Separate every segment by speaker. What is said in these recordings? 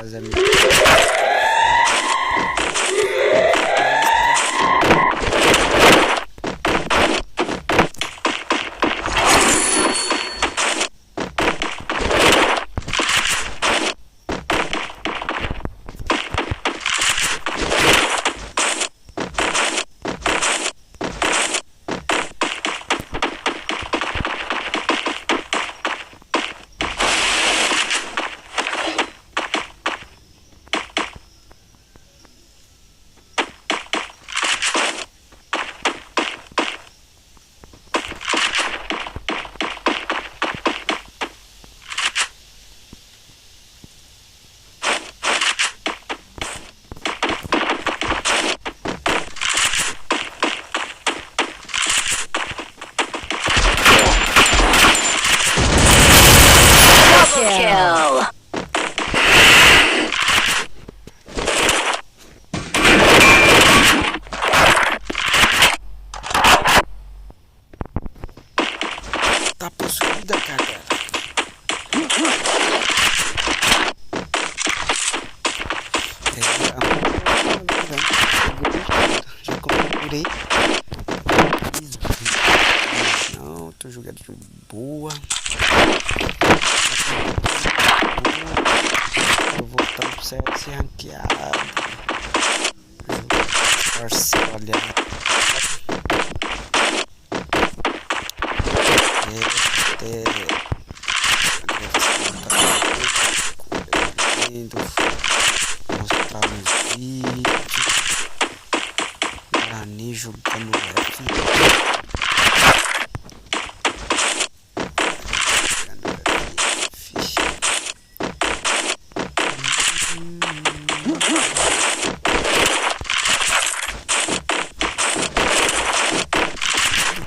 Speaker 1: Fazer a minha...
Speaker 2: Double kill.
Speaker 1: Tá possuída, cara. Já configurei. Não, tô jogando de boa. Vou voltar pro CS ranqueado. Olha. Até a gravação tá lindo. Mostrar uns vídeos. Guarani jogando F. Jogando F.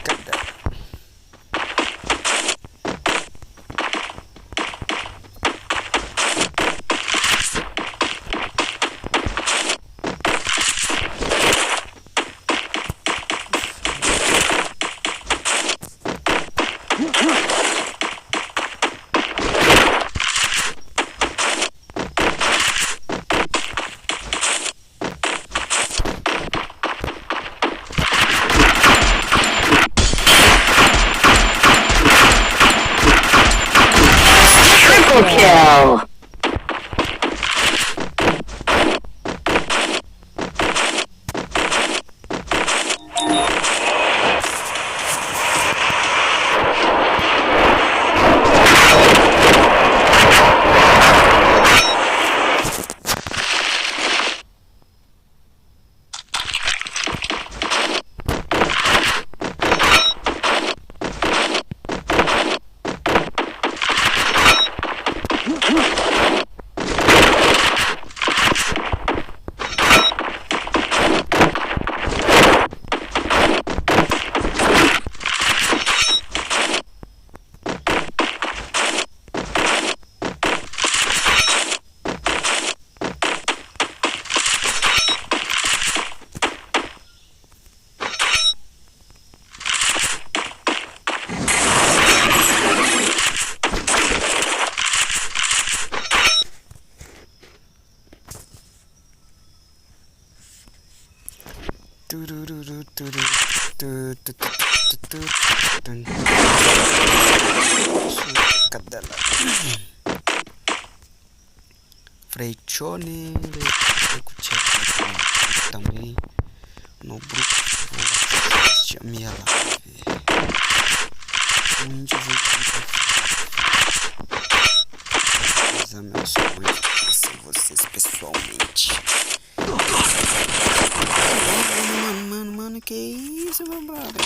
Speaker 1: Cadê?
Speaker 2: Triple kill.
Speaker 1: Cadela. Freichone, também no grupo vou assistir a minha live. Onde vou realizar meu sonho de conhecer vocês pessoalmente. Mano, mano, mano, que isso, meu brother?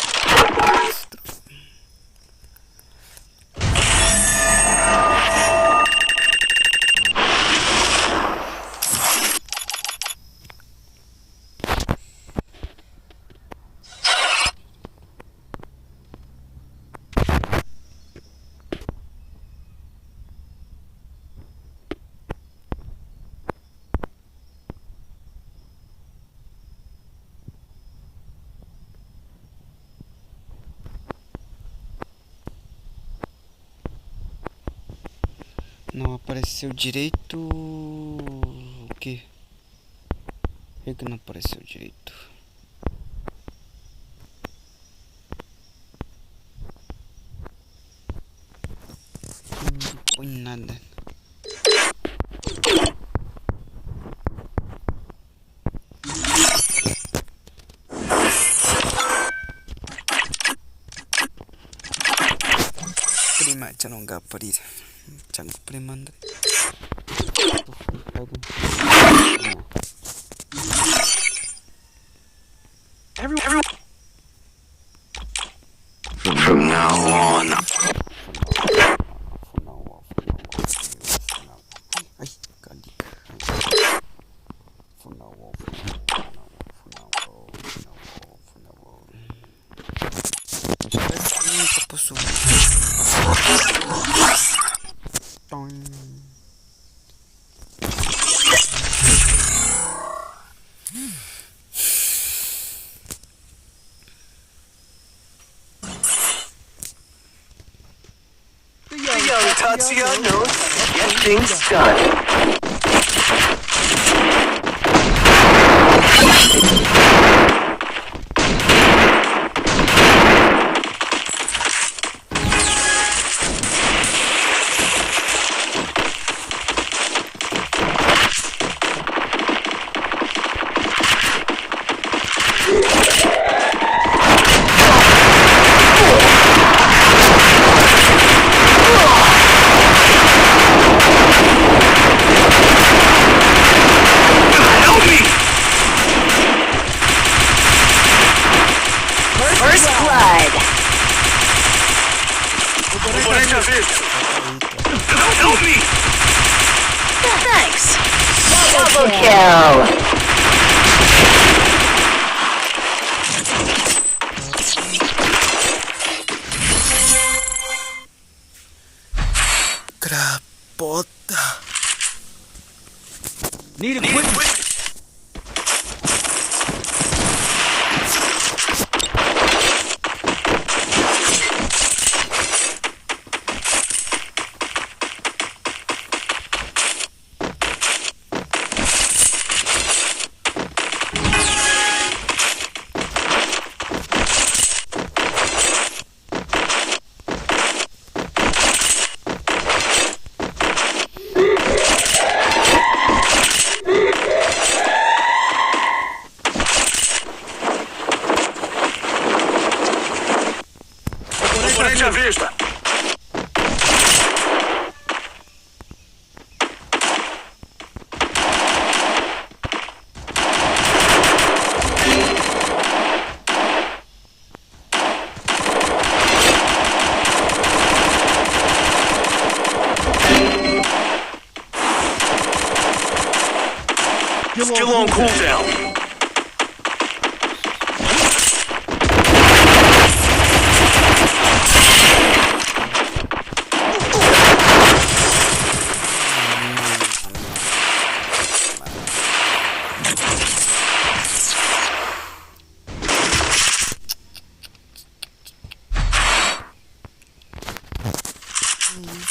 Speaker 1: Não apareceu direito. O quê? Por que não apareceu direito? Não põe nada. Prima, chanonga parir. Chango prima andré.
Speaker 2: Every, From now on.
Speaker 1: Ai, calica.
Speaker 2: The young Tatsuya knows how to get things done. Help me!
Speaker 3: First blood.
Speaker 2: Help me!
Speaker 3: Thanks. Double kill.
Speaker 1: Crapota.
Speaker 2: Need equipment. Oponente à vista. Still on cooldown.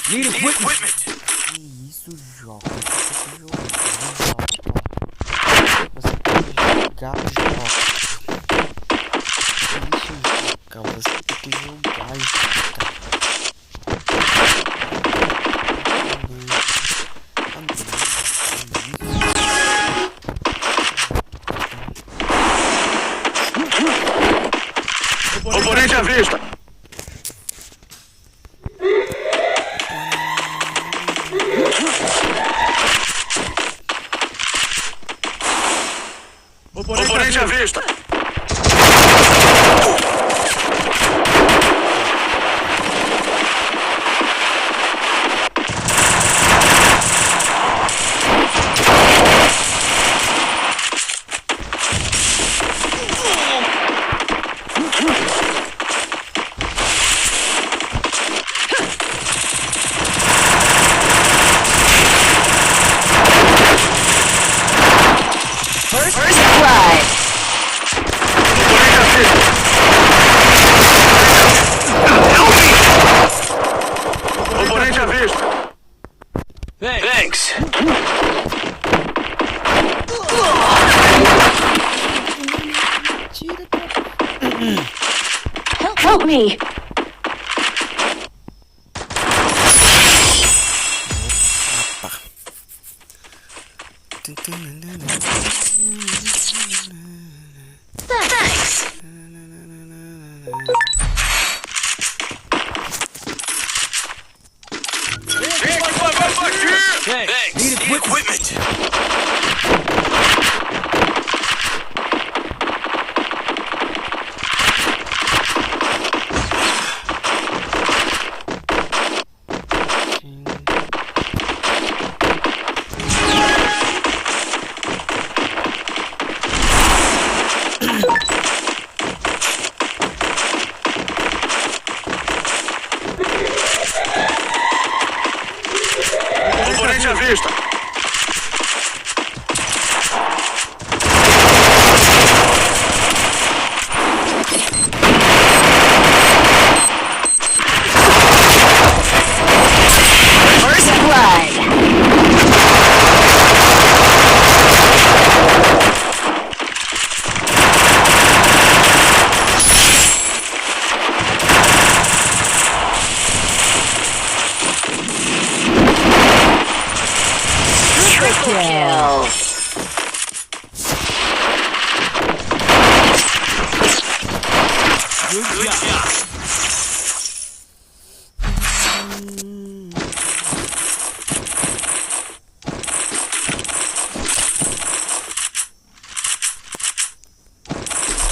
Speaker 2: Need equipment.
Speaker 1: Que isso, Joca? Você tá jogando, Joca? Você tá jogar, Joca. Você tem que jogar e ficar.
Speaker 2: Oponente à vista. Oponente à vista.
Speaker 3: First blood.
Speaker 2: Oponente à vista. Help me! Oponente à vista. Thanks.
Speaker 3: Help me.
Speaker 1: Opa.
Speaker 3: Thanks.
Speaker 2: Thanks. Need equipment. Oponente à vista.
Speaker 3: First blood. Triple kill.
Speaker 2: Good job.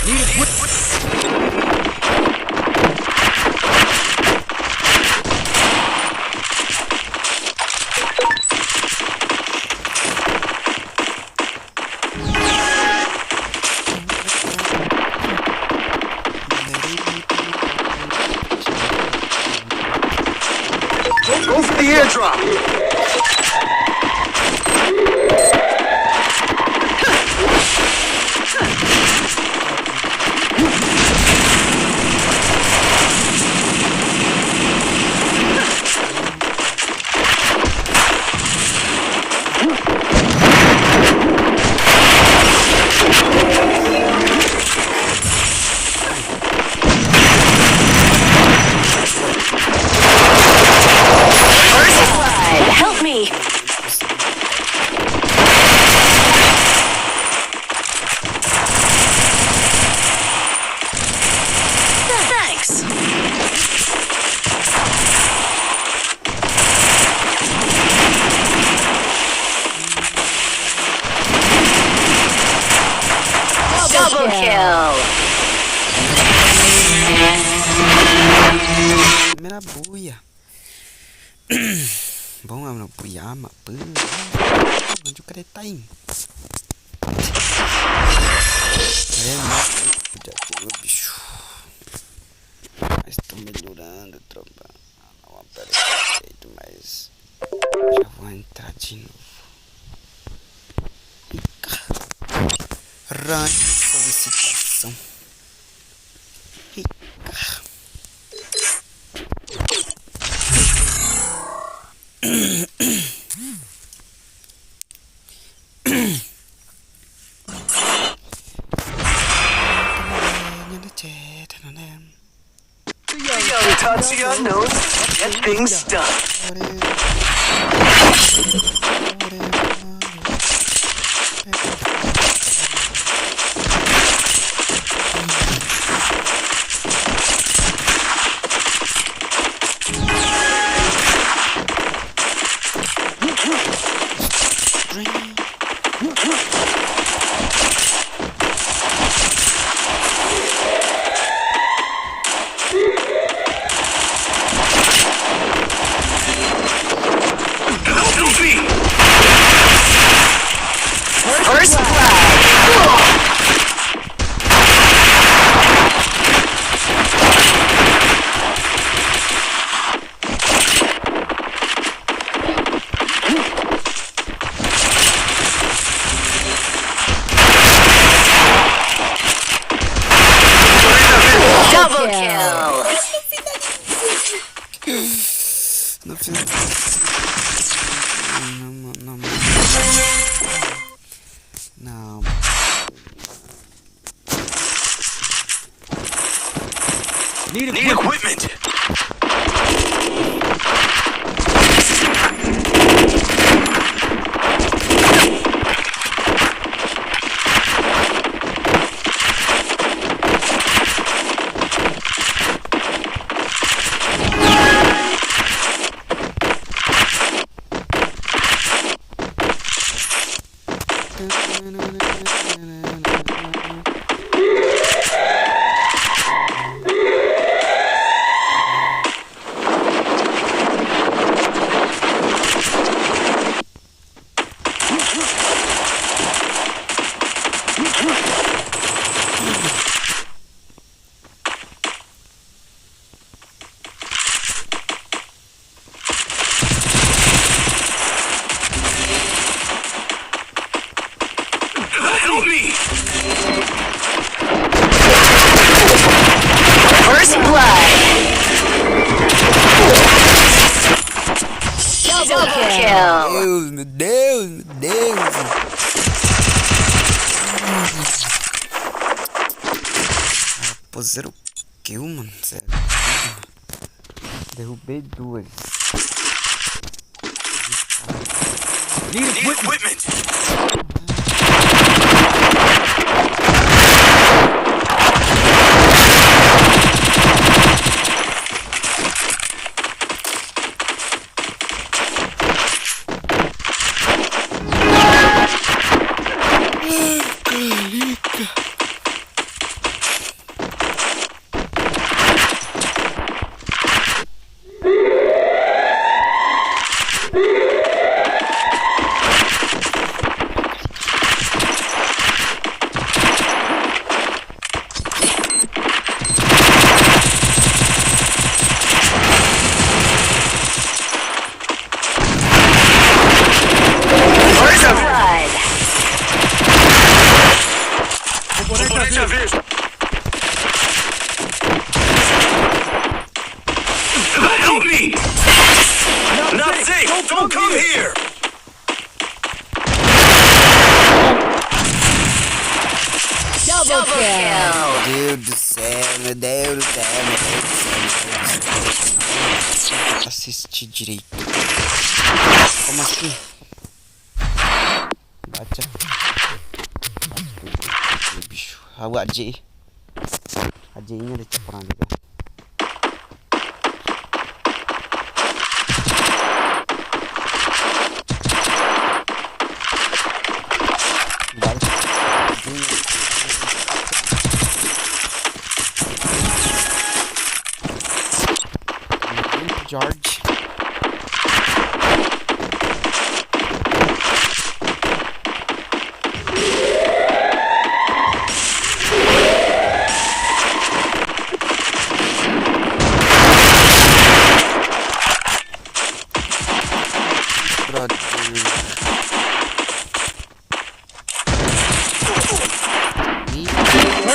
Speaker 2: Need equipment. Go for the airdrop.
Speaker 3: First blood. Help me. Thanks. Double kill.
Speaker 1: Primeira buia. Bom, mano, buia, mapã. Onde o cara tá indo? É, mano, bicho. Mas tô melhorando, tropa. Não aparece direito, mas já vou entrar de novo. Rank solicitação. Rica.
Speaker 2: The young Tatsuya knows how to get things done. Help me!
Speaker 3: First blood. Double kill.
Speaker 1: No final. Não, não, não. Não.
Speaker 2: Need equipment! Help me!
Speaker 3: First blood. Double kill.
Speaker 1: Deus, meu Deus, meu Deus. Ah, pô, zero kill, mano. Cê é doido, mano. Derrubei duas.
Speaker 2: Need equipment!
Speaker 3: First blood.
Speaker 2: Componente à vista! Help me! Not safe! Don't come here!
Speaker 3: Double kill.
Speaker 1: Meu Deus do céu, meu Deus do céu, meu Deus do céu, meu Deus do céu. Não consigo assistir direito. Como assim? Bate. Bate, bicho. Ajay. Ajay ini ada perang juga. George. Brother.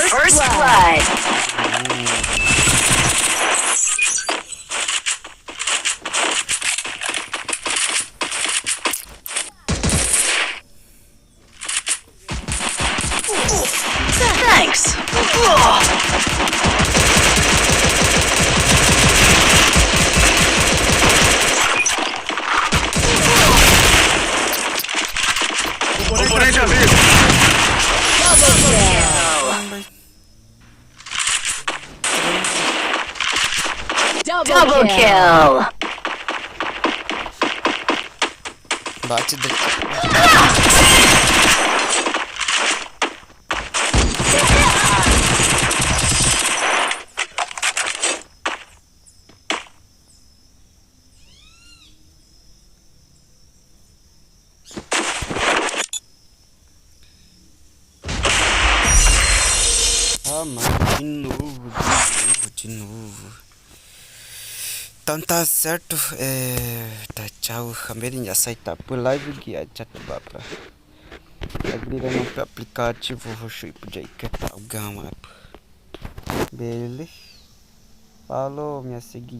Speaker 3: First blood. Double kill.
Speaker 1: Bate daqui. Ah, mano, de novo, de novo, de novo. Então tá certo. É... Tá, tchau. Acabei de aceitar por live guia. Tchau, pra. No aplicativo roxo e. Beleza? Falou, minha seguidora.